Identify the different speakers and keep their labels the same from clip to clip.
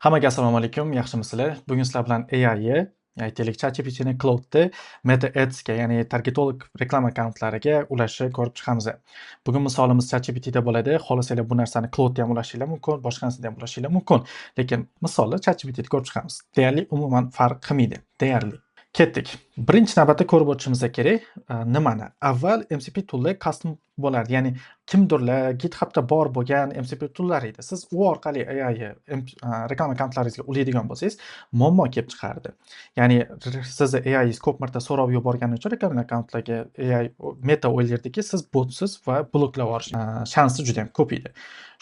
Speaker 1: Hammaga assalomu alaykum, yaxshimisizlar? Bugun sizlar bilan AI'yi, aytaylik, ChatGPTni Claude'ni Meta Ads'ga, ya'ni targetolog reklama akkauntlariga ulashni ko'rib chiqamiz. Bugun misolimiz ChatGPTda bo'ladi. Xohlasanglar, bu narsani Claude'da ham ulashinglar mumkin, boshqa narsada ham ulashinglar mumkin. Lekin misolni ChatGPTda ko'rib chiqamiz. Deyarli umuman farq qilmaydi, deyarli. Ketdik. Birinchi navbatda ko'rib o'tishimiz kerak nimani? Avval MCP toollar custom bo'lardi. Ya'ni kimdirlar GitHubda bor bo'lgan MCP toollar edi. Siz u orqali AI reklama akkauntlaringizga ulaydigan bo'lsangiz, muammo kelib chiqardi. Ya'ni sizni AIingiz ko'p marta so'rov yuborgani uchun reklama akkauntlarga AI Meta o'ylardiki, siz botsiz va bloklab yuborish shansi juda ham ko'p edi.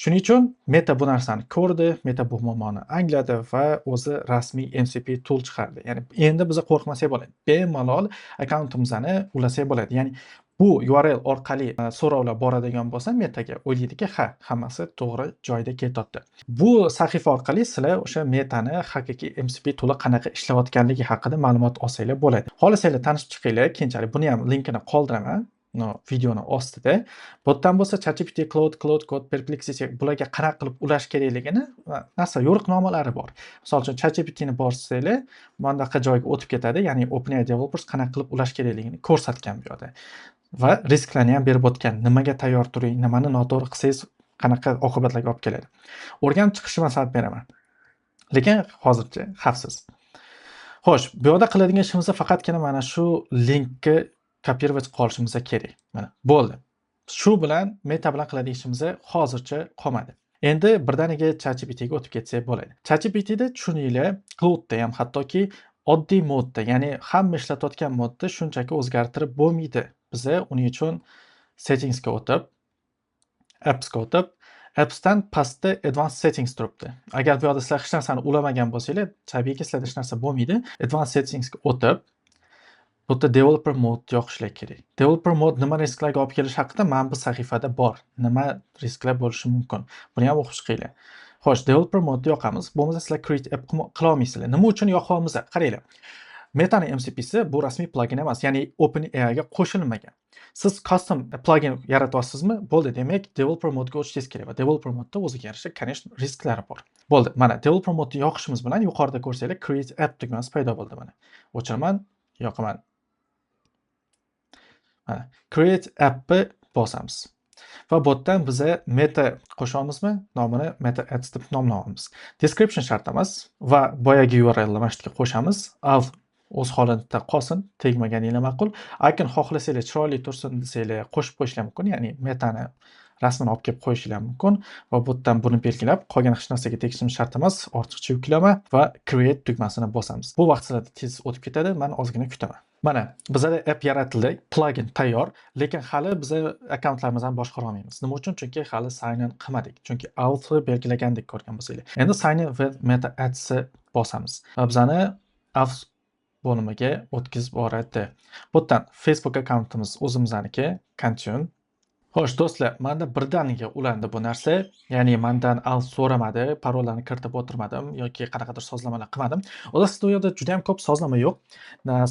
Speaker 1: Shuning uchun Meta bu narsani ko'rdi, Meta bu muammoni angladi va o'zi rasmiy MCP tool chiqardi. Ya'ni endi biza qo'rqmasak bo'ladi. Bemalol akkauntimizni ulasak bo'ladi. Ya'ni bu URL orqali so'rovlar boradigan bo'lsa Metaga, o'ylaydiki, ha, hammasi to'g'ri joyida ketyapti. Bu sahifa orqali sizlar o'sha Metani haqiqiy MCP tooli qanaqa ishlayotganligi haqida ma'lumot olsanglar bo'ladi. Xohlasanglar, tanishib chiqinglar, keyinchalik buni ham linkini qoldiraman. No, videoni ostida. Bu yerdan bo'lsa ChatGPT, Claude, Claude Code, Perplexity bularga qanaqa qilib ulash kerakligini narsa yo'riqnomalari bor. Misol uchun, ChatGPTni bossanglar, mana bunaqa joyga o'tib ketadi, ya'ni OpenAI developers qanaqa qilib ulash kerakligini ko'rsatgan bu yerda. Va risklarni ham berib o'tgan. Nimaga tayyor turing, nimani noto'g'ri qilsangiz qanaqa oqibatlarga olib keladi. O'rganib chiqishni maslahat beraman. Lekin hozircha xavfsiz. Xo'sh, bu yoqda qiladigan ishimiz faqatgina mana shu linkni копировать qilishimiz kerak. Mana, bo'ldi. Shu bilan Meta bilan qiladigan ishimiz hozircha qolmadi. Endi birdaniga ChatGPTga o'tib ketsak bo'ladi. ChatGPTda tushuninglar, Claude'da ham hattoki oddiy modda, ya'ni hamma ishlatayotgan modda shunchaki o'zgartirib bo'lmaydi. Biza uning uchun settingsga o'tib, appsga o'tib, appsdan pastda advanced settings turibdi. Agar bu yoqda sizlar hech narsani ulamagan bo'lsanglar, tabiiyki, sizlarda hech narsa bo'lmaydi. Advanced settingsga o'tib, bu yerda developer mode yoqishlar kerak. Developer mode nima risklarga olib kelishi haqida mana bu sahifada bor. Nima risklar bo'lishi mumkin. Buni ham o'qib chiqinglar. Xo'sh, developer mode yoqamiz. Bo'lmasa sizlar create app qila olmaysizlar. Nima uchun yoqyapmiz? Qaranglar. Metani MCPsi bu rasmiy plugin emas, ya'ni OpenAIga qo'shilmagan. Siz custom plugin yaratyapsizmi? Bo'ldi, demak, developer modega o'tishingiz kerak va developer modda o'ziga yarasha, конечно, risklari bor. Bo'ldi, mana developer modni yoqishimiz bilan yuqorida ko'rsanglar, create app tugmasi paydo bo'ldi mana. O'chiraman, yoqaman. Mana create appni bosamiz. Va bu yerdan biza Meta qo'shamizmi? Nomini Meta Ads deb nomlaymiz. Description shart emas va boyagi URLni mana shu yerga qo'shamiz. Auth o'z holatida qolsin, tegmaganinglar ma'qul. Lekin xohlasanglar, chiroyli tursin desanglar, qo'shib qo'yishlar mumkin, ya'ni Metani rasmini olib kelib qo'yishinglar mumkin va bu yerdan buni belgilab, qolgan hech narsaga tegishimiz shart emas, ortiqcha yuklama va create tugmasini bosamiz. Bu vaqt sizlarda tez o'tib ketadi, men ozgina kutaman. Mana bizada app yaratildi, plugin tayyor, lekin hali biza akkauntlarimizni boshqara olmaymiz. Nima uchun? Chunki hali sign in qilmadik. Chunki authni belgilagandik, ko'rgan bo'lsanglar. Endi sign in with Meta Ads bosamiz va bizani auth bo'limiga o'tkazib yuboradi. Bu yerdan Facebook akkauntimiz o'zimizniki, continue. Xo'sh, do'stlar, menda birdaniga ulandi bu narsa. Ya'ni mendan auth so'ramadi, parollarni kiritib o'tirmadim yoki qanaqadir sozlamalar qilmadim. O'zi sizda u yerda juda ham ko'p sozlama yo'q.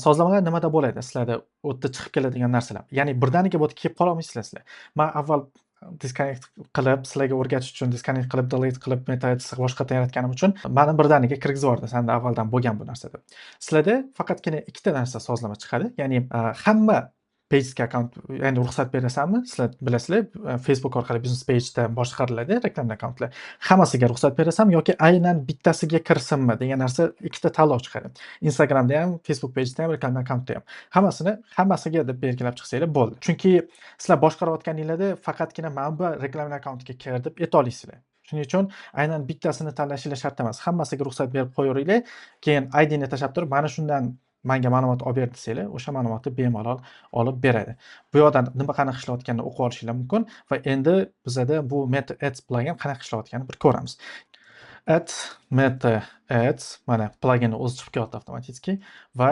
Speaker 1: Sozlamalar nimada bo'ladi? Sizlarda u yerda chiqib keladigan narsalar. Ya'ni birdaniga bu yerga kelib qololmaysizlar sizlar. Men avval disconnect qilib, sizlarga o'rgatish uchun disconnect qilib, delete qilib, Meta Ads boshqatdan yaratganim uchun mani birdaniga kirgizib yubordi. Sanda avvaldan bo'lgan bu narsa deb. Sizlarda faqatgina ikkita narsa sozlama chiqadi. Ya'ni hamma pagesga akkaunt, ya'ni ruxsat berasanmi? Sizlar bilasizlar, Facebook orqali business pageda boshqariladi reklama akkauntlar. Hammasiga ruxsat berasanmi yoki aynan bittasiga kirsinmi degan narsa, ikkita tanlov chiqadi. Instagramda ham, Facebook pageda ham, reklama akkauntda ham. Hammasini hammasiga deb belgilab chiqsanglar bo'ldi. Chunki sizlar boshqarayotganinglarda faqatgina mana bu reklama akkauntga kir deb ayta olasizlar. Shuning uchun aynan bittasini tanlashinglar shart emas. Hammasiga ruxsat berib qo'yaveringlar. Keyin IDni tashlab turib, mana shundan menga ma'lumot olib ber desanglar, o'sha ma'lumotni bemalol olib beradi. Bu yoqdan nima qanaqa ishlayotganini o'qib olishinglar mumkin va endi bizada bu Meta Ads plugin qanaqa ishlayotganini bir ko'ramiz. @MetaAds, mana pluginni o'zi chiqib kelyapti avtomatik va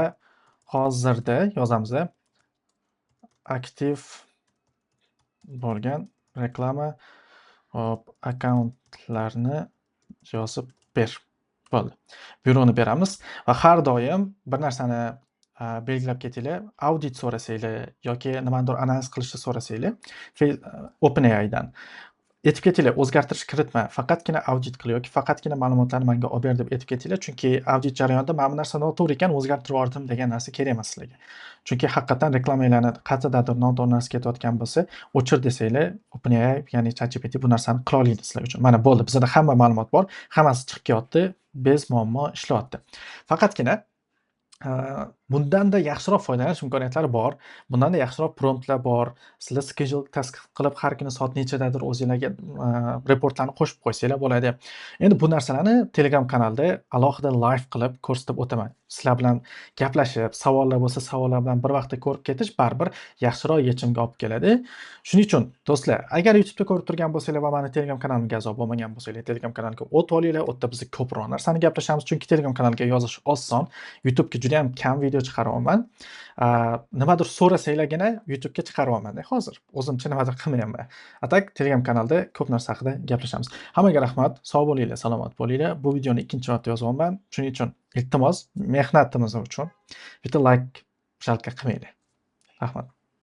Speaker 1: hozirda yozamiz aktiv bo'lgan reklama, hop, akkauntlarni yozib ber. Bo'ldi. Buyruqni beramiz va har doim bir narsani belgilab ketinglar. Audit so'rasanglar yoki nimanidir analiz qilishni so'rasanglar, OpenAIdan Aytib ketinglar, o'zgartirish kiritma, faqatgina audit qil yoki faqatgina ma'lumotlarni menga olib ber deb aytib ketinglar. Chunki audit jarayonida mana bu narsa noto'g'ri ekan, o'zgartirib yubordim degan narsa kerak emas sizlarga. Chunki haqiqatan reklamanglarni qayerdadir noto'g'ri narsa ketayotgan bo'lsa, o'chir desanglar, OpenAI, ya'ni ChatGPT bu narsani qila oladi sizlar uchun. Mana bo'ldi, bizada hamma ma'lumot bor, hammasi chiqib kelyapti, bez muammo ishlayapti. Faqatgina bundanda yaxshiroq foydalanish imkoniyatlari bor. Bundanda yaxshiroq promptlar bor. Sizlar schedule task qilib har kuni soat nechadadir o'zinglarga reportlarni qo'shib qo'ysanglar bo'ladi. Endi bu narsalarni Telegram kanalda alohida live qilib ko'rsatib o'taman. Sizlar bilan gaplashib, savollar bo'lsa, savollar bilan bir vaqtda ko'rib ketish baribir yaxshiroq yechimga olib keladi. Shuning uchun do'stlar, agar YouTube'da ko'rib turgan bo'lsanglar va meni Telegram kanalimga a'zo bo'lmagan bo'lsanglar, Telegram kanaliga o'tib olinglar. U yerda biz ko'proq narsani gaplashamiz, chunki Telegram kanaliga yozish oson. YouTube'ga juda ham kam video chiqaryapman. Nimadir so'rasanglargina YouTube'ga chiqaryapman-da hozir. O'zimcha nimadir qilmayapman. А так Telegram kanalda ko'p narsa haqida gaplashamiz. Hammaga rahmat. Sog' bo'linglar, salomat bo'linglar. Bu videoni ikkinchi marta yozyapman. Shuning uchun iltimos, mehnatimiz uchun bitta like жалко qilmanglar. Rahmat.